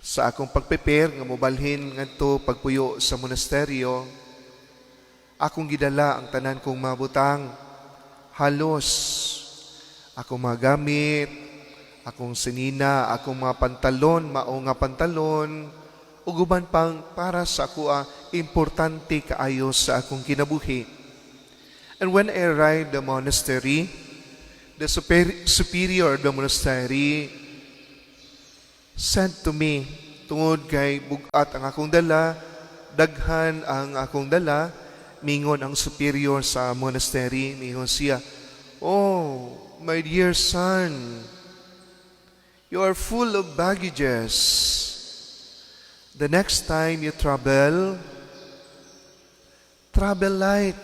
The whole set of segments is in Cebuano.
Sa akong pag-prepare nga mobalhin ngadto pagpuyo sa monasteryo, akong gidala ang tanan kong mabutang. Halos akong mga gamit, akong sinina, akong mga pantalon, mao nga pantalon, ug uban pang para sa akoa importante kaayo sa akong kinabuhi. And when I arrived the monastery, the superior of the monastery said to me, tungod kay bugat ang akong dala, daghan ang akong dala, mingon ang superior sa monastery, mingon siya, "Oh, my dear son, you are full of baggages. The next time you travel, travel light."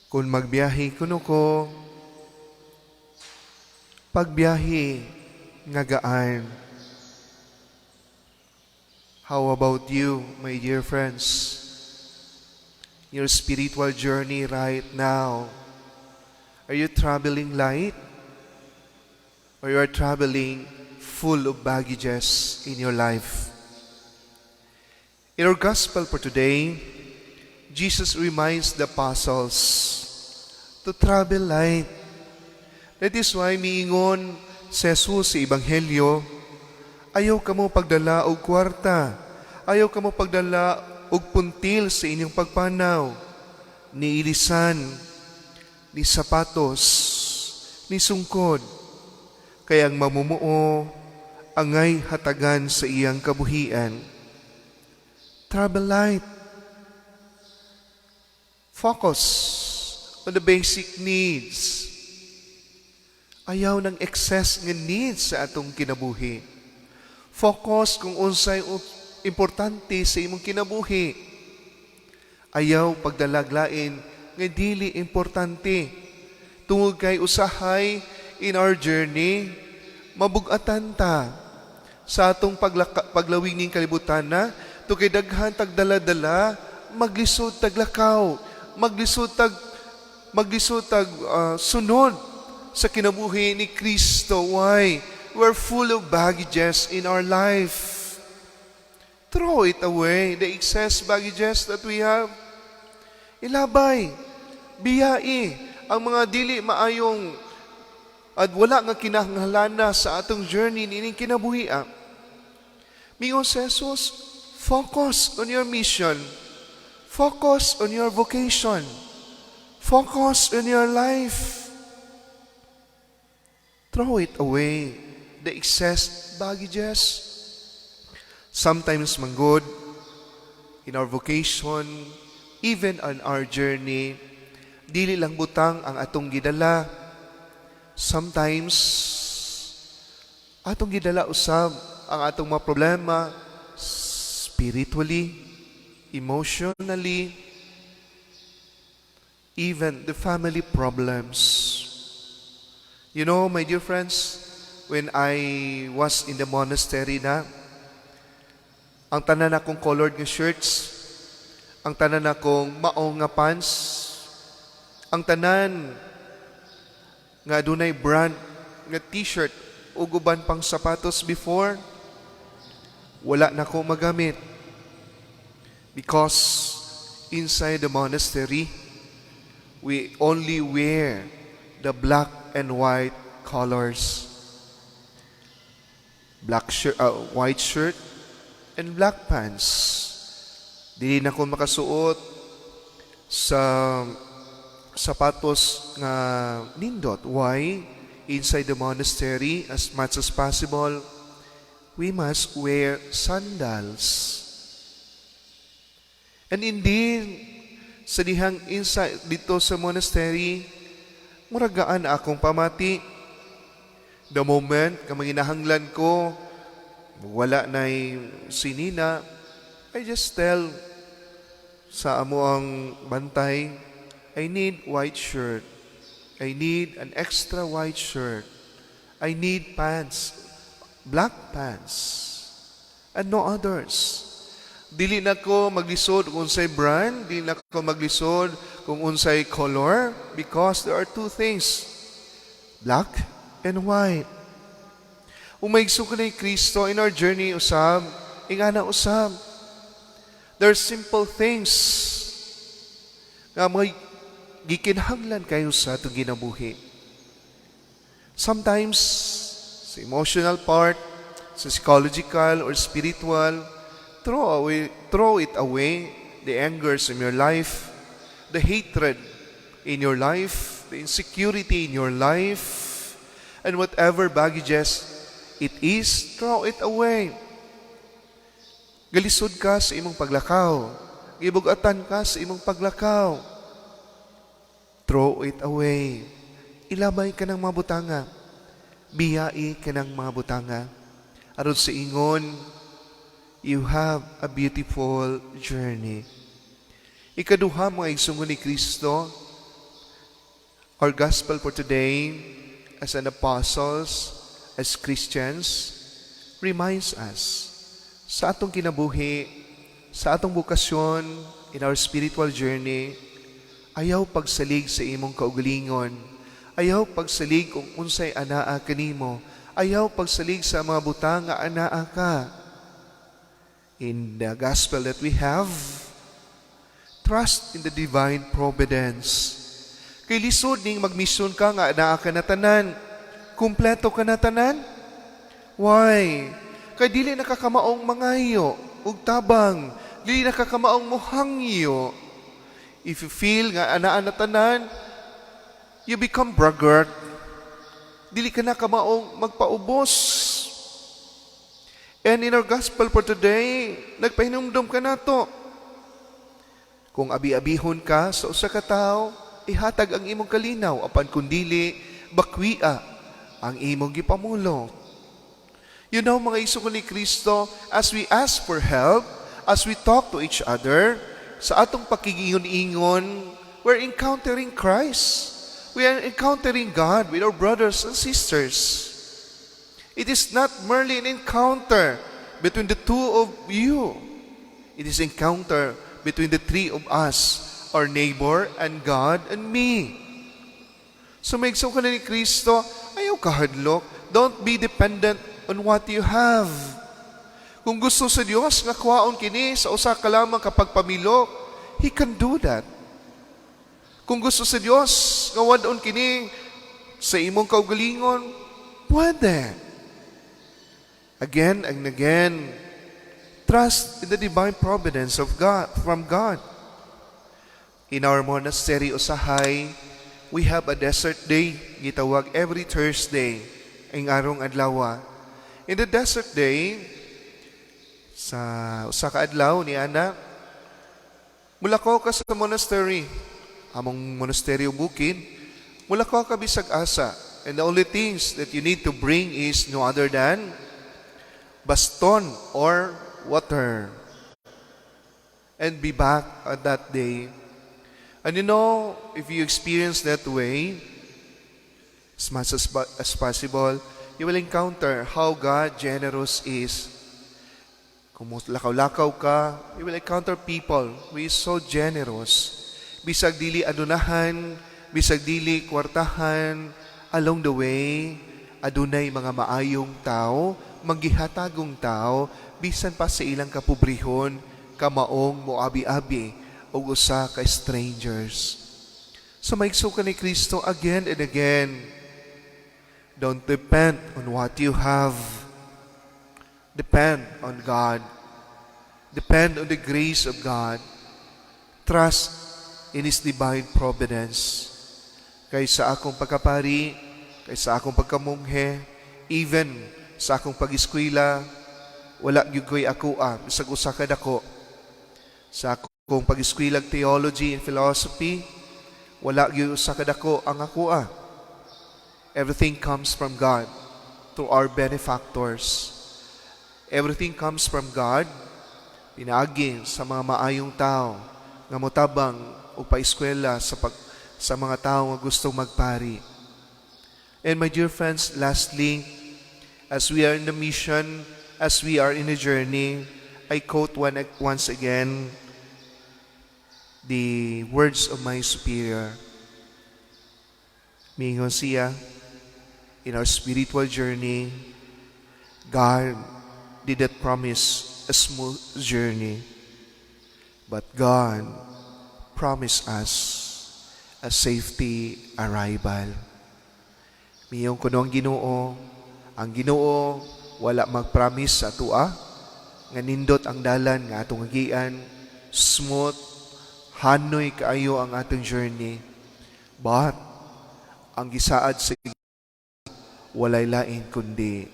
Kung magbiyahe kuno ko, pagbiyahe nga gaan. How about you, my dear friends? Your spiritual journey right now, are you traveling light? Or you are traveling full of baggages in your life? In our gospel for today, Jesus reminds the apostles to travel light. That is why miingon si Jesus sa Ebanghelyo, "Ayaw kamo pagdala og kwarta, ayaw kamo pagdala og puntil sa inyong pagpanaw, ni ilisan, ni sapatos, ni sungkod, kay ang mamumuo angay hatagan sa iyang kabuhian." Travel light. Focus on the basic needs. Ayaw ng excess nga needs sa atong kinabuhi. Focus kung unsay importante sa imong kinabuhi. Ayaw pagdalag lain nga dili importante. Tungod kay usahay in our journey, mabugatan ta sa atong paglawig ning kalibutan na tungod kay daghan tag dala-dala, maglisod taglakaw, maglisod tag sunod sa kinabuhi ni Kristo. Why? We're full of baggages in our life. Throw it away, the excess baggages that we have. Ilabay, biyai ang mga dili maayong at wala nga kinahanglan sa atong journey nining kinabuhi. Mingon si Jesus, focus on your mission. Focus on your vocation. Focus on your life. Throw it away, the excess baggages. Sometimes, manggod, in our vocation, even on our journey, dili lang butang ang atong gidala. Sometimes, atong gidala usab ang atong mga problema spiritually, emotionally, even the family problems. My dear friends, when I was in the monastery na, ang tanan akong colored nga shirts, ang tanan akong maong nga pants, ang tanan nga adunay brand nga t-shirt ug uban pang sapatos before, wala na ko magamit. Because inside the monastery, we only wear the black and white colors. Black shirt, white shirt, and black pants. Dili na ko makasuot sa sapatos nga nindot. Why? Inside the monastery, as much as possible, we must wear sandals. And indeed, sa dihang inside dito sa monastery, murag gaan akong pamati. The moment nga manginahanglan ko, wala na'y sinina, I just tell sa amo ang bantay, "I need white shirt. I need an extra white shirt. I need pants, black pants, and no others." Dili na ko maglisod kung unsay brand, dili na ko maglisod kung unsay color, because there are two things, black and white. Mga igsoon ni Kristo, in our journey usab, ingana usab. There are simple things nga may gikinahanglan kayo sa atong ginabuhi. Sometimes, sa emotional part, sa psychological or spiritual, throw it away, the angers in your life, the hatred in your life, the insecurity in your life, and whatever baggages it is, throw it away. Galisod ka sa imong paglakaw. Gibug-atan ka sa imong paglakaw. Throw it away. Ilabay kanang mga butanga. Biyai kanang mga butanga. Aron sa ingon, you have a beautiful journey. Ikaduha, mga igsoon ni Kristo, our gospel for today, as an apostles, as Christians, reminds us sa atong kinabuhi, sa atong bokasyon, in our spiritual journey, ayaw pagsalig sa imong kaugalingon, ayaw pagsalig kung unsay anaa kanimo, ayaw pagsalig sa mga butang nga anaa ka. In the gospel that we have, trust in the divine providence. Kay lisod ning magmisyon ka nga anaa ka na tanan. Kumpleto ka na tanan. Why? Kay dili na ka kamaong mangayo ug tabang, dili na ka kamaong mohangyo. If you feel nga anaa na tanan, you become braggart. Dili ka na kamaong magpaubos. And in our gospel for today, nagpahinumdum ka nato. Kung abi-abihon ka sa usa ka tawo, ihatag ang imong kalinaw apan kung dili, bakwia ang imong gipamulong. Mga igsoon ni Kristo, as we ask for help, as we talk to each other, sa atong pakigingon-ingon, we're encountering Christ. We are encountering God with our brothers and sisters. It is not merely an encounter between the two of you. It is encounter between the three of us, our neighbor and God and me. So mga igsoon ni Kristo, ayaw kahadlok. Don't be dependent on what you have. Kung gusto sa Dios nga kuhaon kini sa usa ka lamang ka pagpamilok, He can do that. Kung gusto sa Dios nga wad-on kini sa imong kaugalingon, pwede. Again and again, trust in the divine providence of God, from God. In our monastery usahay, we have a desert day, gitawag every Thursday, ang arong adlaw. In the desert day, sa usa ka adlaw ni ana, mulakaw ka sa monastery, among monasteryo bukid, mulakaw ka bisag asa, and the only things that you need to bring is no other than baston or water. And be back at that day. And if you experience that way, as much as possible, you will encounter how God generous is. Kung lakaw-lakaw ka, you will encounter people who is so generous. Bisag dili adunahan, bisag dili kwartahan, along the way, adunay mga maayong tao, manggihatagong tao, bisan pa sa ilang kapobrehon, kamaong moabi-abi og usa ka strangers. So mga igsoon ni Kristo, again and again, don't depend on what you have. Depend on God. Depend on the grace of God. Trust in His divine providence. Kay sa akong pagkapari, kay sa akong pagkamonghe, even sa akong pag-eskwela, wala gyud ko'y akoa, bisag usa ka dako. Sa akong pag-eskwela theology and philosophy, wala gyud usa ka dako ang akoa. Everything comes from God through our benefactors. Everything comes from God pinaagi sa mga maayong tao nga motabang o paeskwela sa mga tao nga gustong magpari. And my dear friends, lastly, as we are in the mission, as we are in the journey, I quote once again the words of my superior. Mingon siya, in our spiritual journey, God did not promise a smooth journey, but God promised us a safety arrival. Miingon kuno ang Ginoo wala mag-promise sa atoa nga nindot ang dalan nga atong agian, smooth, hanoy kaayo ang atong journey. But ang gisaad sa walay lain kundi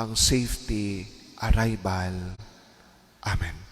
ang safety arrival. Amen.